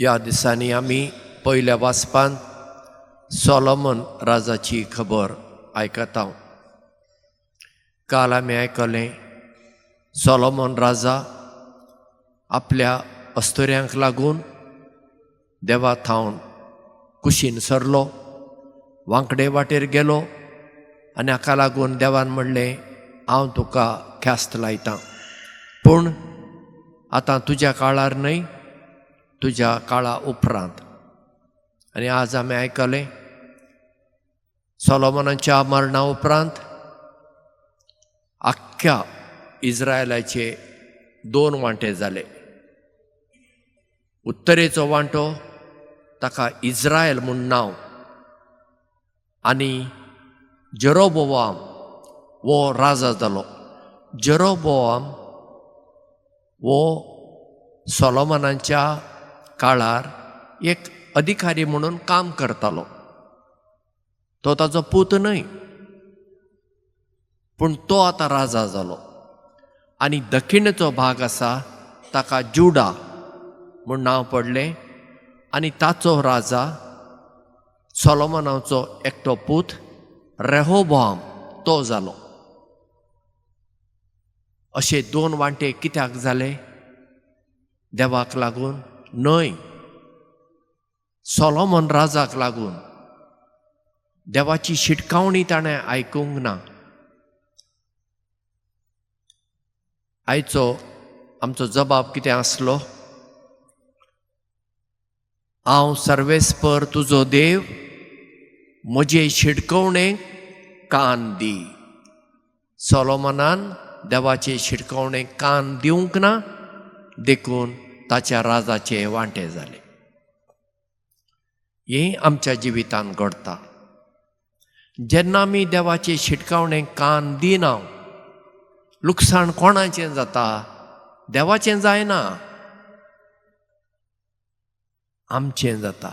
ह्या दिसांनी आमी पयल्या वाचपांत सोलोमन राजाची खबर आयकता. काल आमी आयकलें सोलोमन राजा आपल्या अस्तुऱ्यांक लागून देवा थावन कुशीन सरलो, वांकडे वाटेर गेलो आनी हाका लागून देवान म्हणलें, हांव तुका ख्यास्त लायतां, पूण आतां तुज्या काळार न्हय, तुज्या काळा उपरांत. आनी आज आमी आयकलें सोलोमनाच्या मरणा उपरांत आख्ख्या इस्रायलाचे दोन वांटे जाले. उत्तरेचो वांटो ताका इस्रायल म्हूण नांव आनी जेरोबोआम हो राजा जालो. जेरोबोआम हो सोलोमनाच्या काळार एक अधिकारी म्हणून काम करतालो. तो ताचो पूत न्हय, पूण तो आतां राजा जालो. आनी दक्षिणेचो भाग आसा ताका जुडा म्हूण नांव पडलें आनी ताचो राजा सोलोमनाचो एकटो पूत रेहोबोआम तो जालो. अशे दोन वांटे कित्याक जाले? देवाक लागून न्हय, सोलोमन राजाक लागून. देवाची शिटकावणी ताणें आयकूंक ना. आयचो आमचो जबाब कितें आसलो? हांव सर्वेस्पर तुजो देव, म्हजे शिटकवणेक कान दी. सोलोमनान देवाचे शिटकवणेक कान दिवंक ना, देखून ताच्या राजाचे वांटे जाले. हें आमच्या जिवितांत घडटा. जेन्ना आमी देवाचे शिटकावणेक कान दिना, लुकसाण कोणाचें जाता? देवाचें जायना, आमचें जाता.